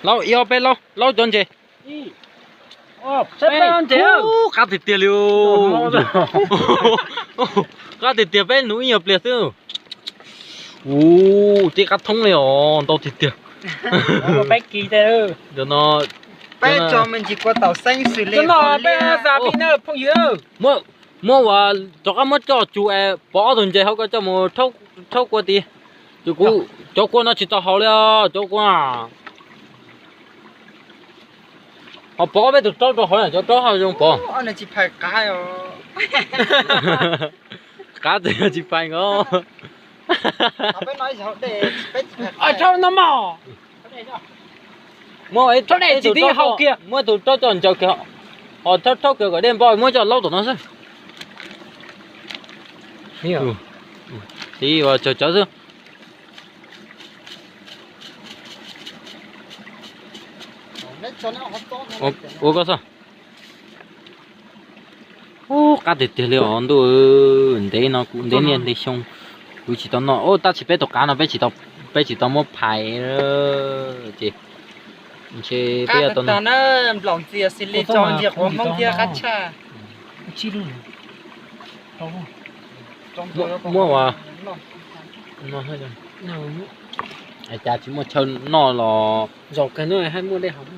Laub ib ob peb laub, laub cov ntses. Qab tiag tiag li. Qab tiag tiag, peb nuv ib nyuag pliag xwb. Ub, tib qab thoob li os, ntau tiag tiag. Peb kis no, peb tso me ntsis kua taum xeeb xws li no, peb xav pib na phooj ywg. Muab, muab ua, rov qab muab coj tsum es pov ob tug ntses hauv ko coj mus rhaub kua tid. Cov kua no tsis tau haus li os, cov kua. Ho pov peb tus raub rau hauv, cov raub ho zoo pov. Qab tsis phais nkaus. Muab tus raub coj ntsaws kiag, ho rhaub rhaub kiag kom dej npog, muab coj laub tom no xwb. Tiv ua tsawg tsawv xwb. Ua koj xwb. Ub, qab tiag tiag li os ntuj, ntev no kuv ntev niaj ntev xyoo kuv tsis tau noj. Ub, tab sis peb tus qav no peb tsis tau muab phais ces ntshe peb tau nplaum ntxias xws li tso ntsia quav Hmoob thiab qab tshaj. Muab ua, cas tsis muaj chaw noj los. Zaum kawg no muaj dej haus.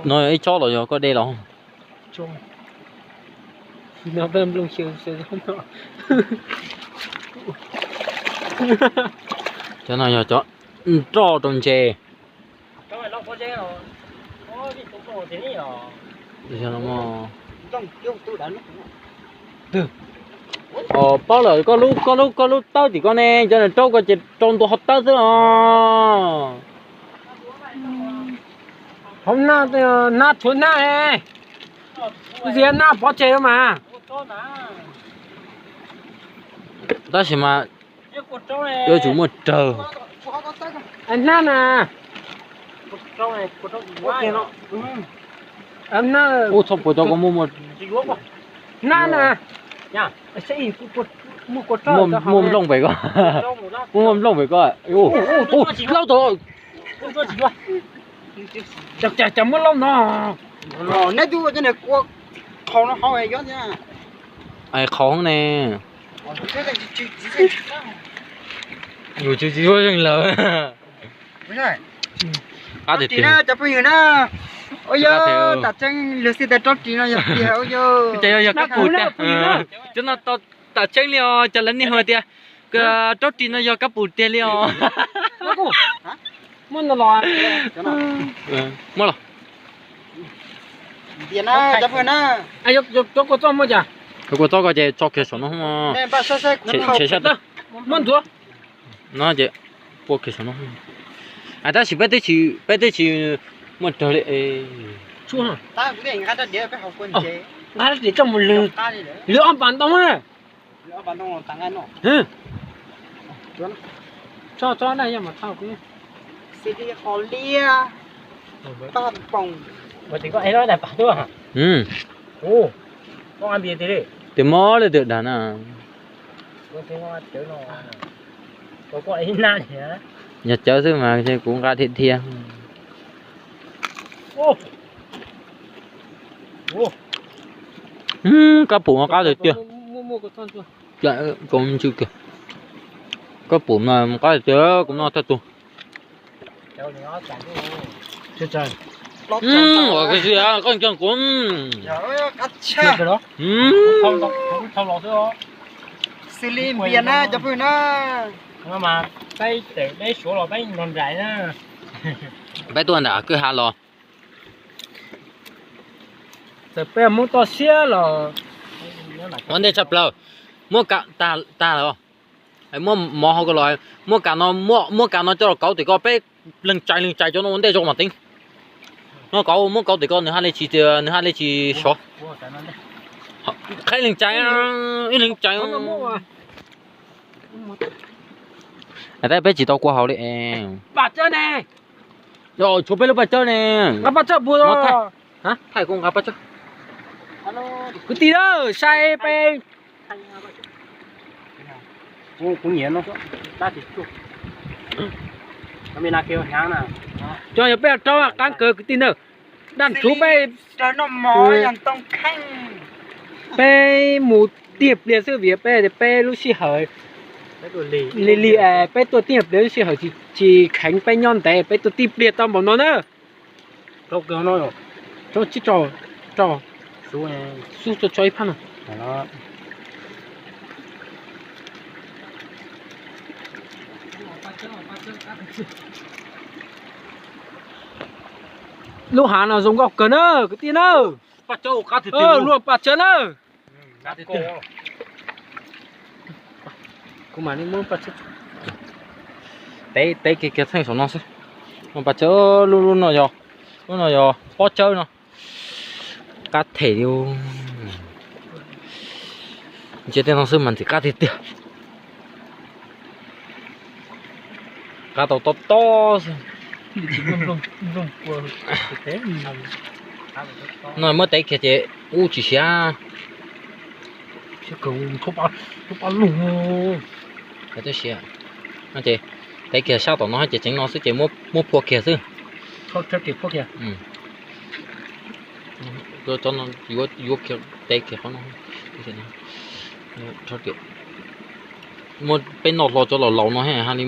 No yog ib tsob los yog koj de los? Cov no yog cov nroj rau ntses. Os, paub lawm, koj lub, koj lub, koj lub tawb tim ko ne, cov niag raub ko ces rau ntua hauv tawb xwb os. Hauv nab, nab tshuav nab, ntiav nab pov tseg mas. Tab sis mas yuav tsum muaj rawg. Nab na. Ub, txhob puas cov ko muaj, nab na. Muaj nplooj pem ko. Muaj nplooj pem ko. Ub, laub tau. Cas muab laub no. Neb twb ua cov niag kua qhaus no hauv. Qhaus ne. Yus tsis tsis zuag zeeg lawm. Qab tiag tiag cov phooj ywg na. Ua yog tam tseeb luag xij tas raub ris no yog tiag ua yog. Cas yog kab pum tiag. Cov no tau tam tseeb li os, cov lawv niaj hua tias raub ris no yog kab pum tiag li os. Muab los. Cov kua txob muaj cas? Kua txob ko ces tso kiag saum no. Muab ntxuav. No ces pua kiag saum no. Tab sis peb twb tsis, peb twb tsis muaj rawg li. Nqa rab riam coj mus lwg, lwg ob pas ntoo na. Tso tso na, yog mas thauj. Tis mob li twg dag na. Yog cawv xwb mas kuv nqa dhia dhia. Kab pum mas qab tiag tiag. Kab pum mas qab tiag tiag, kuv noj thawj tug. Koj ntseeg kuv. Xws li npias na cov phooj ywg na. Peb tuaj nram kwj ha los. Txawm peb muab toj siab los. Ua ntej tshaj plaws, muab kam tag, tag lawm. Muab mov hauv ko los, muab kam no, muab kam no coj los kauv tim ko, peb leeg tsais leeg tsais cov no ua ntej zoo mas teeb. No kauv, muab kauv tim ko nws haj li tsis, nws haj li tsis sov. Qheb leeg tsais, ib leeg tsais. Tab peb tsis tau kua hauv li. Tshuav peb lub paj tsawb ne. Thaij kuv nqa paj tsawb. Kwv tij na, saib peb. Kuv nyiam no. Cov yog peb rau qab kawg kwv tij na. Daj ntxuv peb, peb mus tiag pliag xwb vim peb, peb lub sij hawm lig lig es peb tuaj tiag pliag lub sij hawm tsis kheev, peb nyob ntev peb tuaj tiag pliag tau npaum no na. Tso tsib rau, rau xub tso ib phab no. Lub hav no zoo nkauj kawg na kwv tij na. Luag paj tsawb na. Kuv mam li muab paj tsawb, tev kiag kiag txheej saum no xwb. Paj tsawb, lub, lub no yog, lub no yog pob tsawb no. Qab them li. Ntsia tej no xwb mas ntxim qab tiag tiag. Qab tau tob tob xwb. No muab tev kiag ces ub tsis siav. Twb siav. Ces tev kiag sab tom no ces tseev no xwb ces muab phua kiag xwb. Yuav tev kiag qhov no. Muab peb noj hlo cov laus laus no ha li.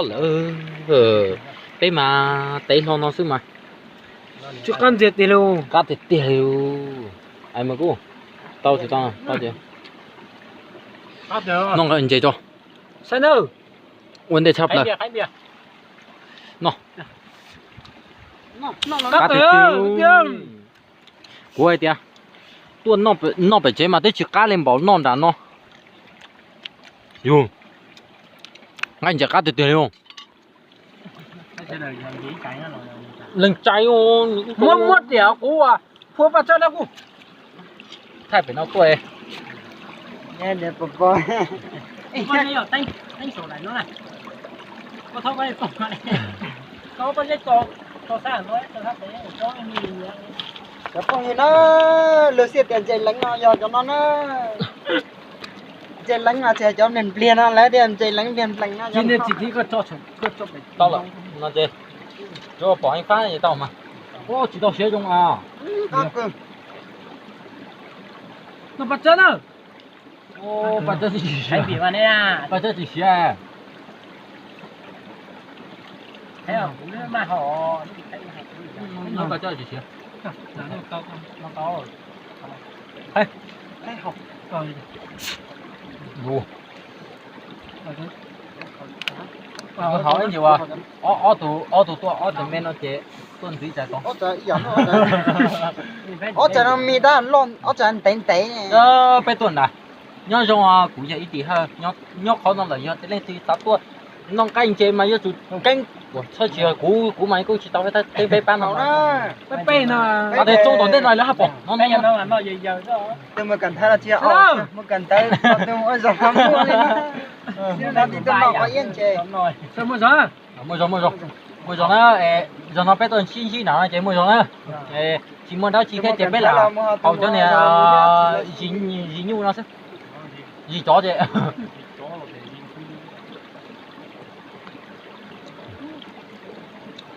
Lawv, peb mas tev hlo no xwb mas. Tsw qab ntxiag tiag li. Qab tiag tiag li. Ais mas kuj tau tsis tau, tau ces noj ntses tso. Saib na. Ua ntej tshaj plaws. No. Qab tiag tiag. Kuv hais tias tuaj noj pem tsev mas twb tsis qab li npaum noj nram no. Yus, nqaij ntses qab tiag tiag li. Leej tsa, muab muab tias kuv phua paj tsawb dab kuj. Thaij pem no tuaj. Cov phooj ywg na, luag xij tias ntses leev no yog cov no na. Ntses leev mas tsis hais cov npliag npliag no, lawv tias ntses leev npliag nplees no. Tsis tau pom ib fab tau mas. Tsis tau siav zoo. Paj tsawb na. Paj tsawb tsis siav. Paj tsawb tsis siav. Hauv ib ntsis, ob tug tuaj ob tug me no ces tuaj ntxiv tsam tod. Ob tsav no me tab, ob tsav ntev ntev. Peb tuaj nrad. Nyob zoo, kuv yog Ib Tis Hawj, nyob qhov no lawm yog leej twg xav tuaj noj nqaij ntses mas yuav tsum keeb, txhob tsis yog kuv, kuv mas kuj tsis tau teeb peb pab no. Pab teg txooj tom ntej no lawv haj pom no. Mus kawm ntawv los tsis, mus kawm ntawv, mus ua zog muaj li. Ib tus no qhov iab ntses. Muaj zog, muaj zog, muaj zog na. Zog no peb tuaj sib ntsib nram no ces muaj zog na. Tsis muaj dab tsi thiab ces peb lam haus cov niag zis nyuj no xwb. Zis tsov ces.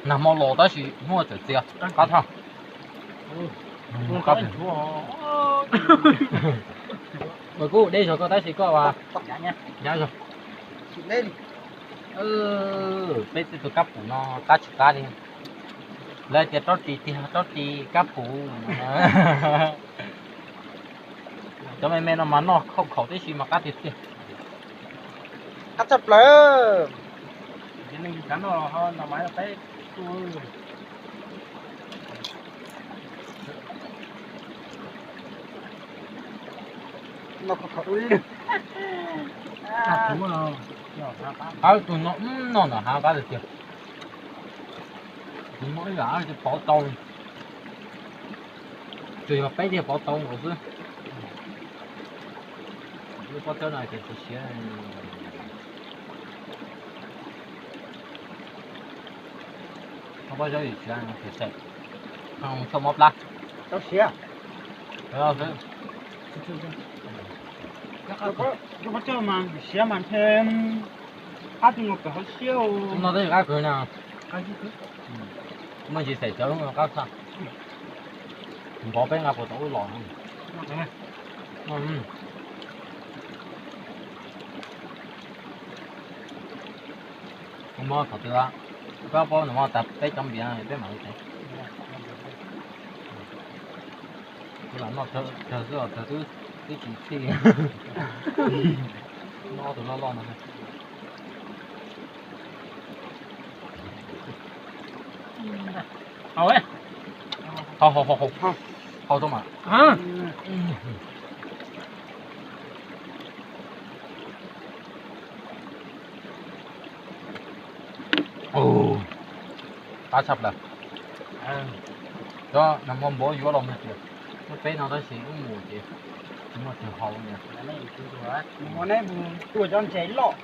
Nag hmo los tab sis hnub txawm txias qab thaj. Mas kuj deb zog koj tab sis koj ua hnyav zog. Peb tej tus kab pum no qab tsis qab li. Lawv tias rab ris tiag, rab ris kab pum. Cov me me no mas noj khaum khaum tib si mas qab tiag tiag. Qab tshaj plaws. Tus no noj ntawm hav qab tiag tiag. Tus no ib yam pov tau. Tsuas yog peb tiag pov tau nkaus xwb. Lub pob txawb no ces tsis siav. Pob txawb tsis siav, txhob mob plab. Tau siav. Rau qab tso mas siav mas ntshe qab tug no pem hauv siab. No twb qab kawg na. Muaj ntsis xaim cawv qab tshaj. Npov peb nqa puas tau ub los. Kuv muab qhov twg, koj paub no mas tas peb cov npias peb mam li tev. Kuv lam noj tsawg xwb os, tsawg twb tsis txhij. Noj ob tug loj loj no. Hau, hau, hau, hau, hau tau mas. Qab tshaj plaws. Cov nag hmo npov yuav los mus tias, muaj peb no tab sis wb mus ces tsis muaj twg haus li. Neb mus tua cov ntses loj,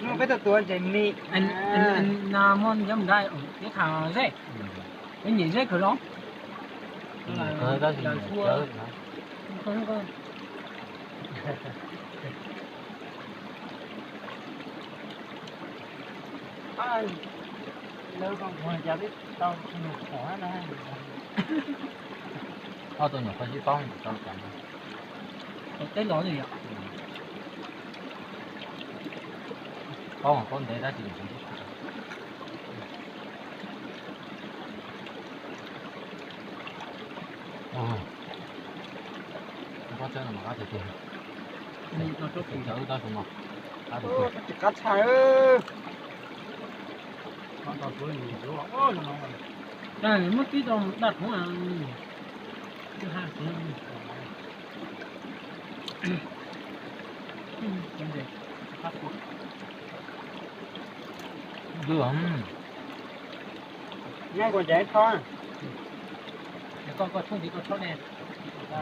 neb peb tuaj tua ntses me. Nag hmo nyob mus da, peb tham zeb, peb nyem zeb kawg los. Ob tug nyuam qhuav sib paub tau cas. Teb los li yom. Paub mas paub ntev tab sis Pob txhawb no mas qab tiag tiag. Txawv tab sis mas qab tiag tiag. Qab tshaj. Muab tib tau daj rhuv. Nyob kuv nce thob.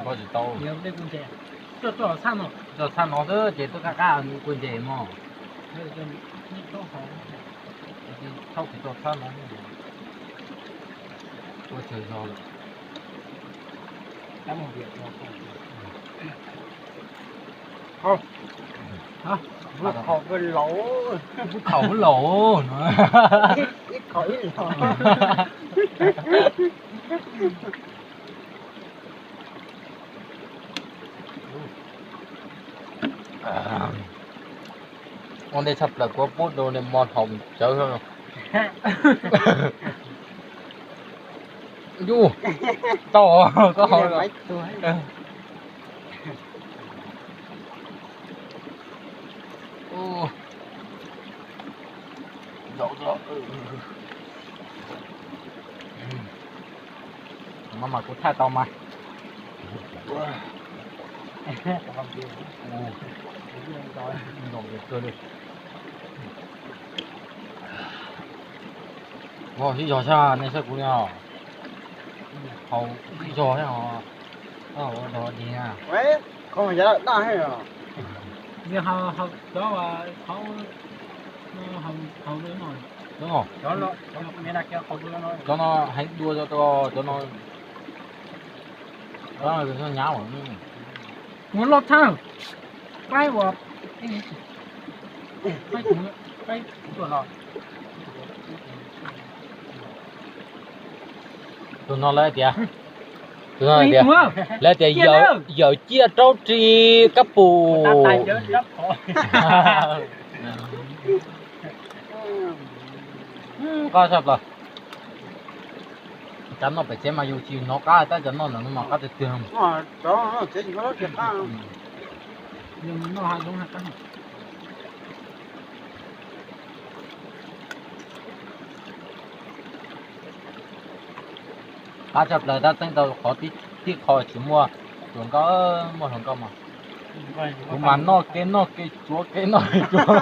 Koj tsis tau. Txoj txhab no xwb ces twb qab qab kuv nce mog. Thauj tsis tau txhab no. Ua tsawg zog lawm. Lub khaum laus, lub khaum laus. Ib khaum ib los. Ua ntej tshaj plaws kuv pub rau niag mo haus cawv. Yus, tau koj haus. Mas mas kuv thaij tau mas. Ua ib zog xwb nej saib kuv li os. Haus ib zog xwb os. Ua dog dig na. Cov no heev dua, cov no, cov no nyav. Mus loj thawj, qaib uas, tus no lawv tias, tus no tias, lawv tias yawm ciaj raub ri kab pus. Qab tshaj plaws. Cov noj pem tsev mas yus tsis hnov qab, tab cov noj ntawm no mas qab tiag tiag. Qab tshaj plaws tab tseeb tau qhov tib qho tsis muaj hluas nkauj, muaj hluas nkauj mas kuv mas noj kev noj kev tsuav kev noj kev tsuav.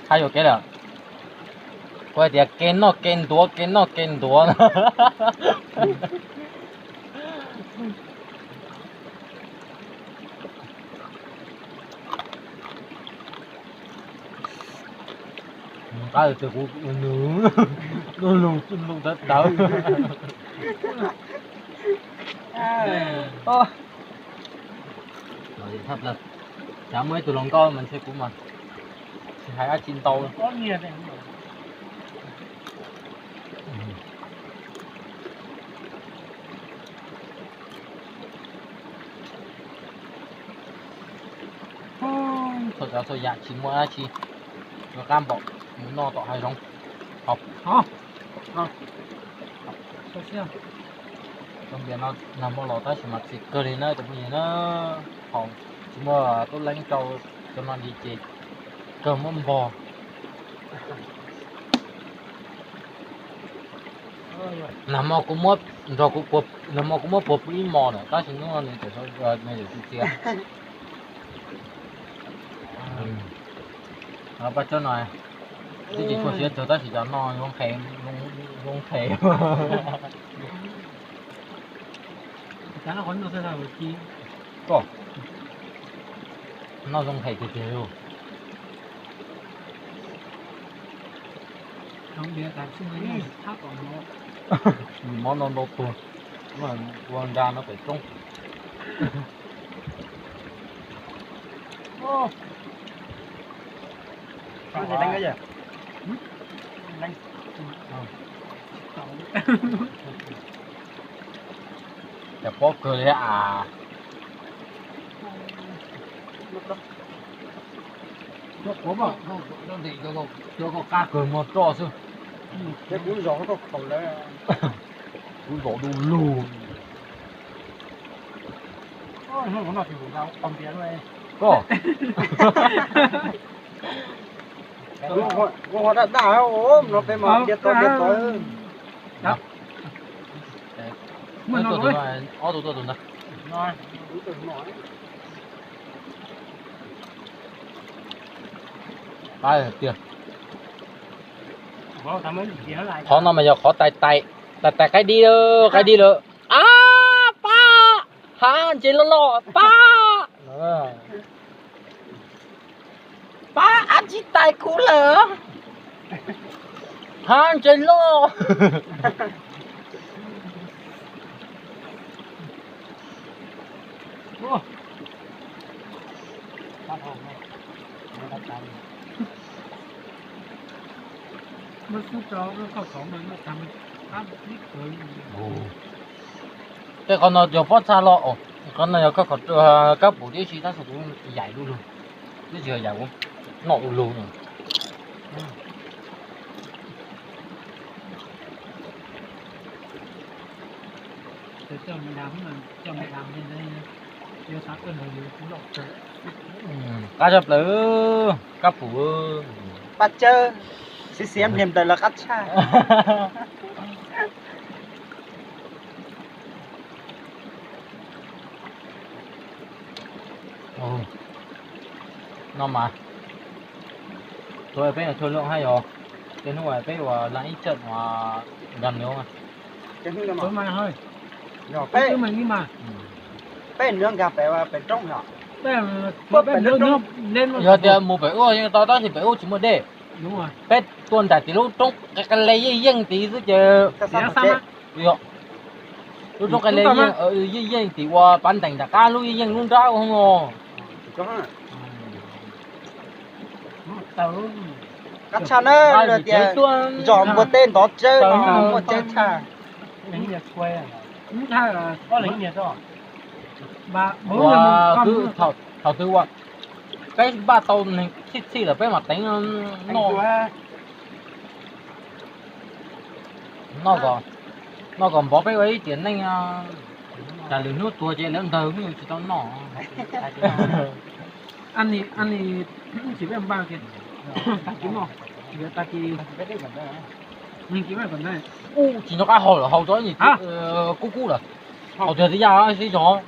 Hais yuam kev lawm. Kuv hais tias kev noj kev ntuav, kev noj kev ntuav. Qab tias kuv nws lub lus lus tawv tawv. Tshaj plaws, xav muaj ib tug hluas nkauj mas ntshe kuv mas tsis hais dab tsi ntau. Txhua tsav txhua yam tsis muaj dab tsi, yuav qab npaum mus noj tom hav zoov. Haus. Cov npias no nag hmo los tab sis mas txi kawg li na cov phooj ywg na. Haus tsis muaj tub leeb rau cov no li ces kawg muab npog. Nag hmo kuv muab nrog kuv puag, nag hmo kuv muab puag pw ib hmos lawm tab sis hnub no nws tseem txias. Paj tsawb no twb tsis tshua siab tsawg tab sis cov no zoo nqhes, zoo nqhes. Koj, noj zoo nqhes tiag tiag li. Mov no ntau tuag, ua nra no pem roob. Cas pob kawg li as. Cov qab kawg muag roj xwb. Kuv zov du lug. Koj, kuv ho daj daj no peb mas diav tod diav tod. Ob tug tuaj tus ntawd. Qab tiag. Qhov no mas yog qhov tais tais, tais tais qaib dib, qaib dib lawm. Ab pab, hav ntses loj loj pab. Pab, ab tsis tais kuv lawm. Hav ntses loj. Tej qhov no yog pob txha los, qhov no yog kab pum tib si tab sis kuv yaim du lug, twb tsis yog yaim, kuv noj du lug no. Qab tshaj plaws, kab pum. Paj tsawb, xiav xiav npliag ntawd los qab tshaj. No mas, tuav peb tshua loo hab yog, ces hnub peb ua laj ib txawm ua nkag nws. Peb nws nkag pem, pem roob yog. Yog tias mus pem ub yeej tau tab sis pem ub tsis muaj dej. Peb tuaj nram tim lub roob qe qe le yeej yeej tid xwb ces, lub roob qe le yeej yeej tim ua pav ntees nram qab lub yeej yeej lub nrab ua no. Qab tshaj na, tias zos npua teb ntov tsawb no muaj tseeb tshaj. Ua, thaum twg ua peb npaj tau neeg txhij txhij lawm peb mam teev noj. Noj kom npov peb ua ib tiam neej, tsam lwm hnub tuag ces lawv ntawg tsis tau noj. Ub, tsis nco qab haus lawm, haus tau ib niag kub kub lawm. Haus tiag tiag yaj sib zog.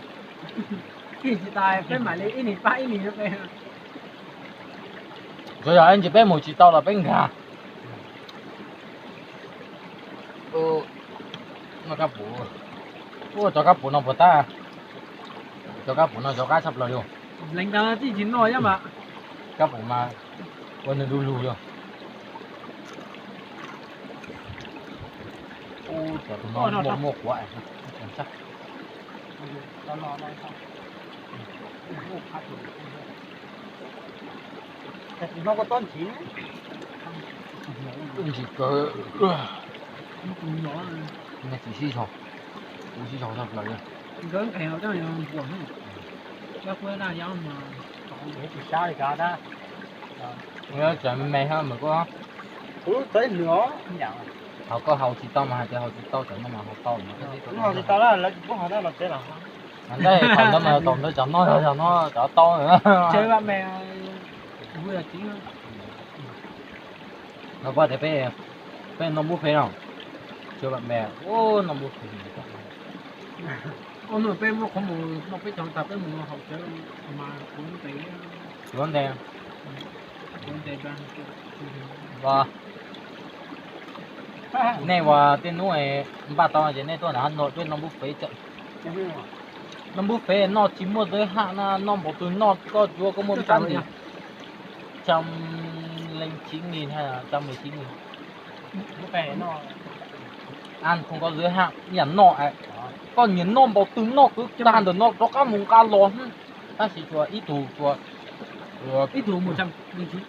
Tsuas yog ntsis peb mus tsis tau los peb nkag. Noj kab pum, ua cov kab pum no puas tab? Cov kab pum no cov qab tshaj plaws li. Kab pum mas ua nws du lug li. Cov tus no muaj muaj quav. Ntsis kawg. Tsis sib zog, kuv sib zog tshaj plaws li. Tsis sab li kav tab. Tseem me me hab mas koj, thaum koj haus tsis tau mas hais tias haus tsis tau, tseem no mas haus tau. Haus tsis tau, lawv tsis pub haus tab los tsev los. Ntawd thaum ntawd mas thaum ntawd cov no yog cov no cov tau. No pom tias peb, peb noj npub fev no, cov me me, noj npub fev. Peb muab qhov mus noj peb caug tas peb mus haus cawv mas kuv ntes, kuv ntes. Nej ua tej hnub npaj tau ces nej tuaj ntawm hab noj peb noj npub fev tseem. Noj npub fev noj tsis muaj giới hạn na, noj npaum twg noj koj cuav koj muaj ib sab ntim. Trăm leej tsib nghìn hay trăm mười chín nghìn. Ăn không có giới hạn, ib yam noj, koj nyiam noj npaum twg noj kwv tag ntawm no rov qab mus nqa los. Tab sis tsuas ib tug tsuas, ib tug mus trăm leej tsib.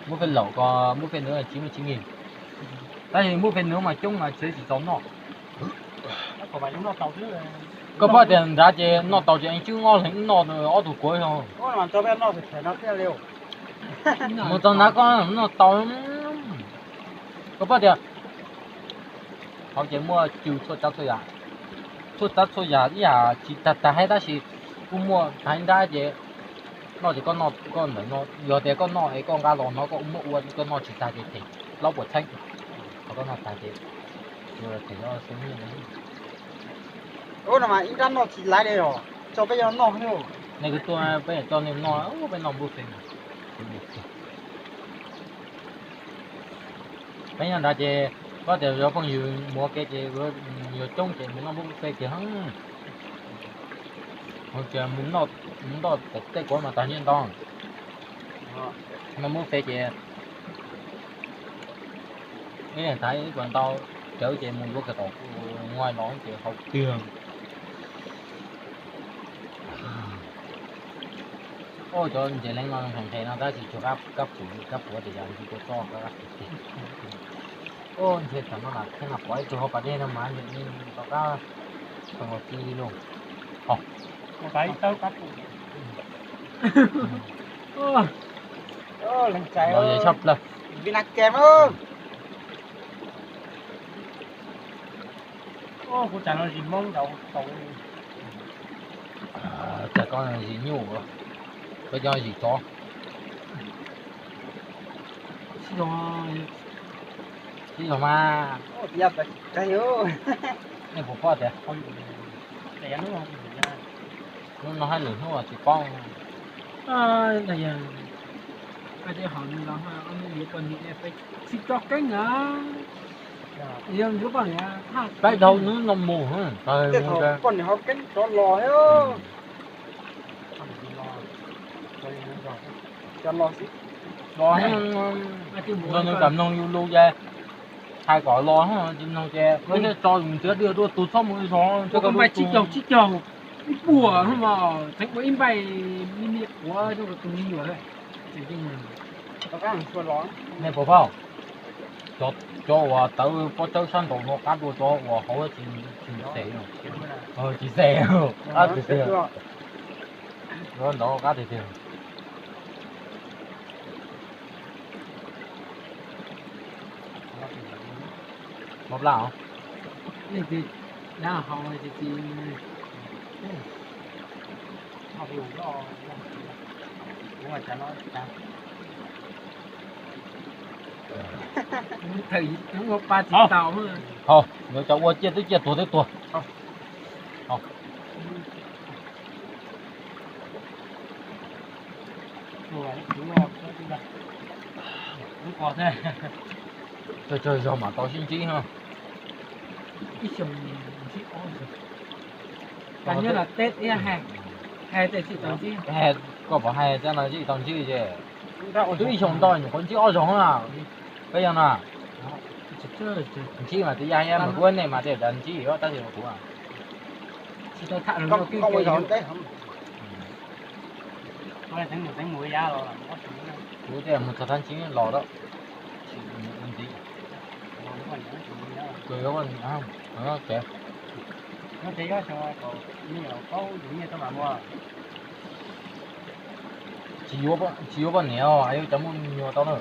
Npub fev laum ko npub fev nws tsib mươi chín nghìn. Tab sis npub fev nws mas coob mas tsev tsis txaus noj. Koj pom tias nrad ces noj tau ces tswb ob leeg noj ob tug kuav. Mus txog nrad koj noj tau. Koj pom tias hauv ces muaj cw txhua tsav txhua yam, txhua tsav txhua yam ib yam tsis tag tag hab tab sis kuj muaj tag ib nrab ces noj ces koj noj koj ntawm no, yog tias koj noj es koj nqa los no koj muab ua koj noj tsis tag ces them plaub puas txheeb. Ho koj noj tag ces them xeev nyiaj. Ub, no mas ib nrab noj tsis laiv li os, tso peb yog noj xwb. Nej kwv tuaj peb coj nej noj, peb noj npub fev. Peb nyob nrad ces koj tias yog phooj ywg mus ua ke ces yuav coob ces mus noj npub fev kiag. Mus ces mus noj tej kuav mas tag nyiaj ntau. Noj npub fev ces ib leeg tag ib puas ntau, cawv ces mus yuav kiag tom kuv nqaij los ces haus tiag. Ua cov ntses leej no nqhes nqhes no tab sis tsuas kab puav, kab puav tias yog ntsis kua txob kab puav tiag. Ua ntshe tam no mas thiaj no pom ib tug hauv pas dej no mas ntshe rov qab tau ci lug. Leej txais, tshaj plaws. Vinakem. Kuv tsam no zis Hmoob nraud tau. Tsam koj zis nyuj, koj cov zis tsov. Sib zog mas. Nej puas paub tias hnub no hab lwm hnub tsis paub. Tsis tso keeb a. Peb dhau hnub no mus, poj niam hau keeb rov los. Los, nws kam mloog yus lus ces hais kom los, tsis mloog ces peb thiaj tso yus nrhiav dua tug txhob mus zog. Tsib caug, tsib caug ib puas, tseev ua ib npaij me me quav rau tus me nyuam. Nej puas paub, cov uas tawv pob tsawb sab nraud no qab dua cov uas hauv tsis xes, tsis xes, qab tiag tiag. Ntawd qab tiag tiag. Mob plab os. Hau, yuav cov ua ciaj twb ciaj tuag twb tuag. Tsawg tsawg zaug mam tau sib ntsib no. Koj puas hais txaj no tsis tau ntsib ces twb ib xyoos ntau nyuam qhuav ntsib ob zaug na. Peb yog na, Ntsib mas twb yaj, yaj mas kuv nej mas tej zaum ntsib tab sis kuv kuv tej mus txog thaj ntsib los lawm. Ntxiv. Tsis yuav poj niam os, yuav cov muaj me nyuam tau na.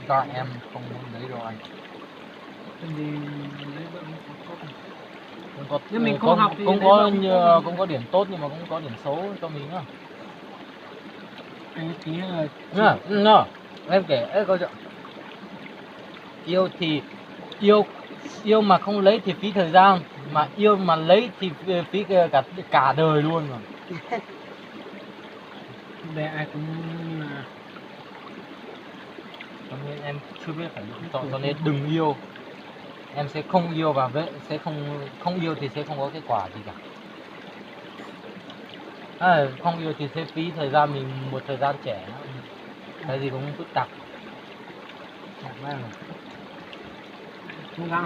Ba em không muốn lấy đâu anh. Không có, không có, không có, không có điểm tốt nhưng mà cũng có điểm xấu cho mình á. Em kể, em có, yêu thì, yêu, yêu mà không lấy thì phí thời gian, mà yêu mà lấy thì phí cả, cả đời luôn mà. Cho nên em chưa biết phải lựa chọn, cho nên đừng yêu. Em sẽ không yêu và với, sẽ không, không yêu thì sẽ không có kết quả gì cả. À, không yêu thì sẽ phí thời gian mình một thời gian trẻ. Cái gì cũng phức tạp.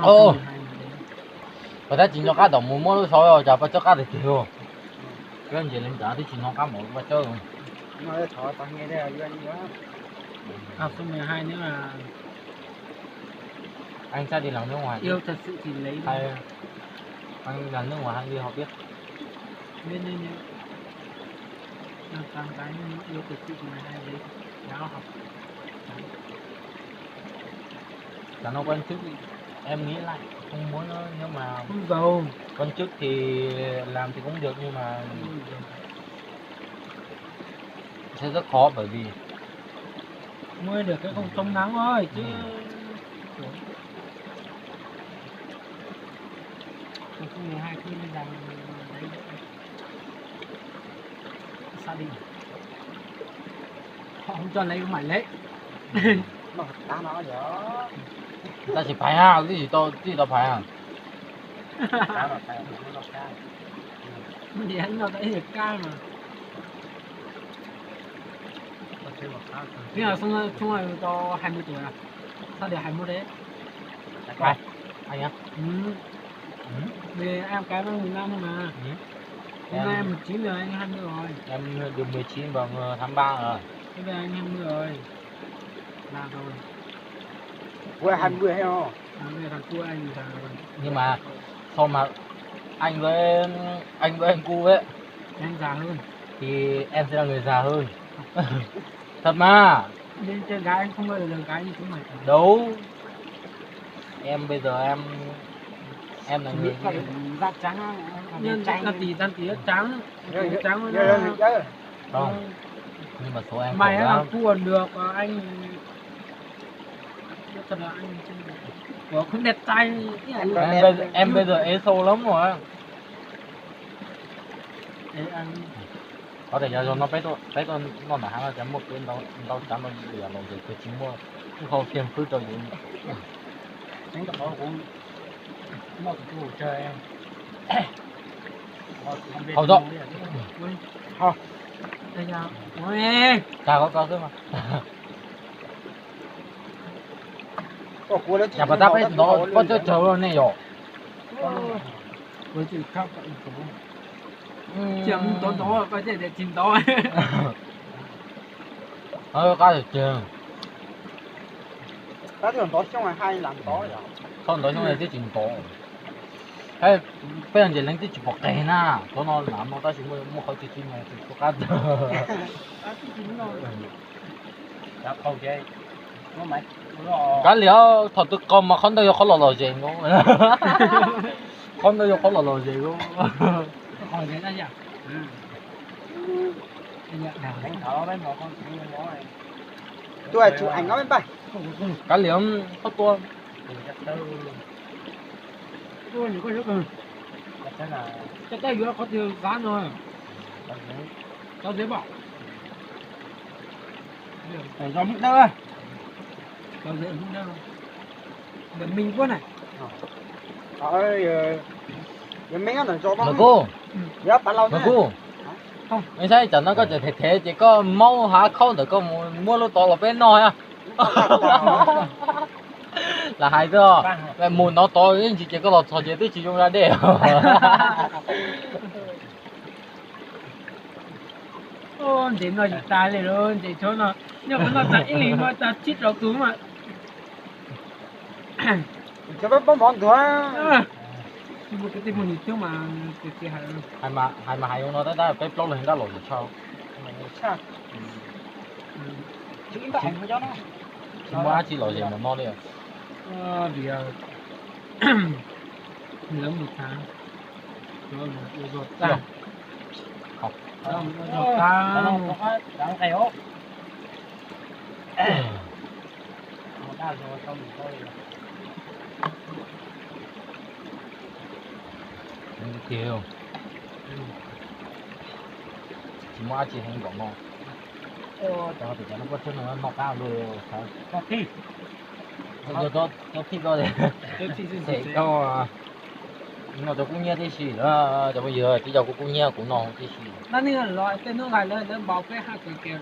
Ồ, pas tab tsis nco qab tom mus muab lub xov, cas pas tsob qab tiag tiag. Nce lees cas twb tsis nco qab mus pas tsob. Anh chắc đi làm nước ngoài. Anh làm nước ngoài, anh đi học tiếp. Chả nó quan chức, em nghĩ lại không muốn nữa, nhưng mà quan chức thì làm thì cũng được nhưng mà sẽ rất khó bởi vì Mua được cái không chống nắng thôi chứ. Tôi không mười hai kia nên rằng lấy xác định. Họ không cho lấy cũng phải lấy. Tab sis phais ha, twb tsis tau, twb tsis tau phais ha. Thì anh nó đã hiểu cao mà. Thế là xung, xung là tao hai mươi tuổi à? Sao để hai mươi đấy? Ai? Anh á? Ừ. Ừ. Thì em cái nó mười lăm thôi mà. Ừ. Hôm nay em mười chín rồi, anh hai mươi rồi. Em được mười chín vào tháng ba rồi. Thế bây giờ anh hai mươi rồi. Là rồi. Ủa, hai mươi hay không? À, bây giờ thằng cu anh là Nhưng mà so mà anh với, anh với anh cu ấy, Em già hơn. Thì em sẽ là người già hơn. Thật mà. Nên chơi gái anh không bao giờ được gái như chúng mày cả. Đâu. Em bây giờ em, em là người Da trắng á, da trắng. Tì, da tì da trắng. Tì da trắng. Không. Nhưng mà số em khổ lắm. Mày á, thằng cu còn được, còn anh, thật là anh, của không đẹp trai. Em bây giờ, em bây giờ ế sâu lắm rồi á. Ế ăn. Có thể là do nó peb tuaj, peb tuaj noj nram hav no ces muaj kev ntau tsav ntau yam los ces kuj tsis muaj, kuj hau phiền phức rau yus. Hau txog. Cas ko ko xwb mas. Cas pas tab peb ntov pob tsawb tsawg nej yom? Qab tiag tiag. Txhob ntov xyoob twb tsis ntov. Peb nce leej twb tsis pom qe na, thaum no lam no tab sis muaj qhov tsis tsis mus tsis tshua qab. Kav liam, thaum twg qaug mas qhov ntawd yog qhov lom lom zem nkaus. Qhov ntawd yog qhov lom lom zem nkaus. Kav liam, qhov tua. Cho tao yuav qhov twg xav no. Tau deb pom. Zos Hmoob Dawb. Ntawm Ming Kuab na. Ntawm Ming Kuab ntawm zos Mab Hmoob. Yog Pab Lauj na. Kuj, nej saib tsam no koj tseem thev thev ces koj maub hav khaub ntawm koj mus muab lub tod los peb noj na. Lam hais xwb, mus nov tod ib ntsis ces koj los txog ces twb tsis zoo da dej. Ntses no tsis tas li, ntses tshab no, nyob qhov no tas ib leeg no tas tsib rau tus mas. Cov peb pob mov ntuag. Kwv tij phooj ywg twb mas, hais mas hais zoo no tab tab peb plaub leeg dab laug tsis tshaj. Tsis muaj dab tsi lom zem mus no li. Lawv mus tag, ua zog tag, ua zog tag. Tsis muaj dab tsi heev npaum no. Cov tias cov no kuj tsheb no noj qab luaj. Cov thij ko, xem koj no cov kub hnyiab tib si, cov phooj ywg tib co kuv kub hnyiab kuv no tib si. Tej hnub lawv lawv npau peb haj kaw kev,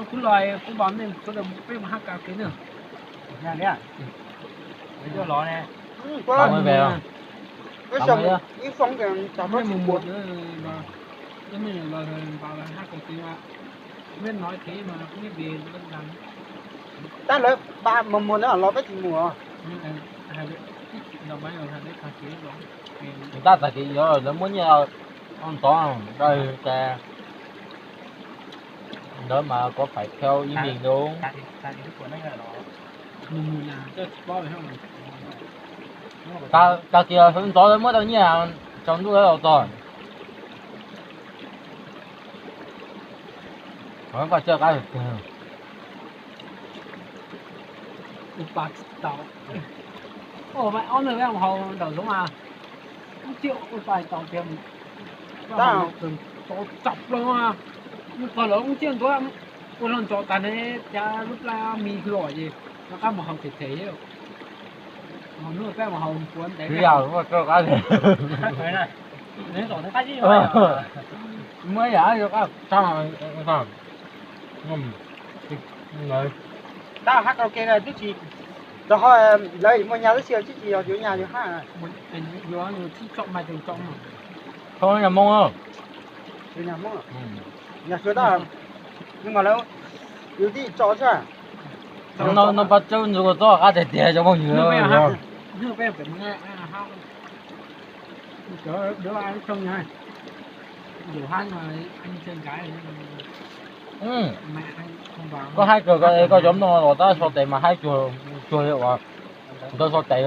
kuv los kuv npau nej peb mus haj kaw kev na. Tab lawv pab mus mus na los peb tsis mus. Tab tag kis yuav lawv muab nyiaj ntov, ntawd mas có phải theo ý mình đúng. Tag kis ntov lawv muab tau nyiaj tsaus ntuj lawv los txog. Koj txawj qab tiag. Ob nws peb mus haus ntawm zoov mas, ub txhiab ua pais tau tiag. Tau tsam plaws, mus qhov lawv ub txhiab ntuav, ua hlo ntsos tas ne, cas lub plab mis hlo ces rov qab mus haus them them. Haus hnub peb mus haus puav ntev. Muaj ib yam rov qab tshaj. Tab hab karaoke twb tsis, rau qhov lawv muaj nyab tib si, twb tsis yog yuav nyab yuav hab. Tso mas tso, tso nyab Hmoob, nyab Suav tab, mas lawv yus tib tso xwb. No pab tsawb ntxuv txob qab tiag tiag cov phooj ywg. Koj haib kawg, koj cov mloog los tab sau tes mas haib cuag, cuag li uas nkawd sau tes.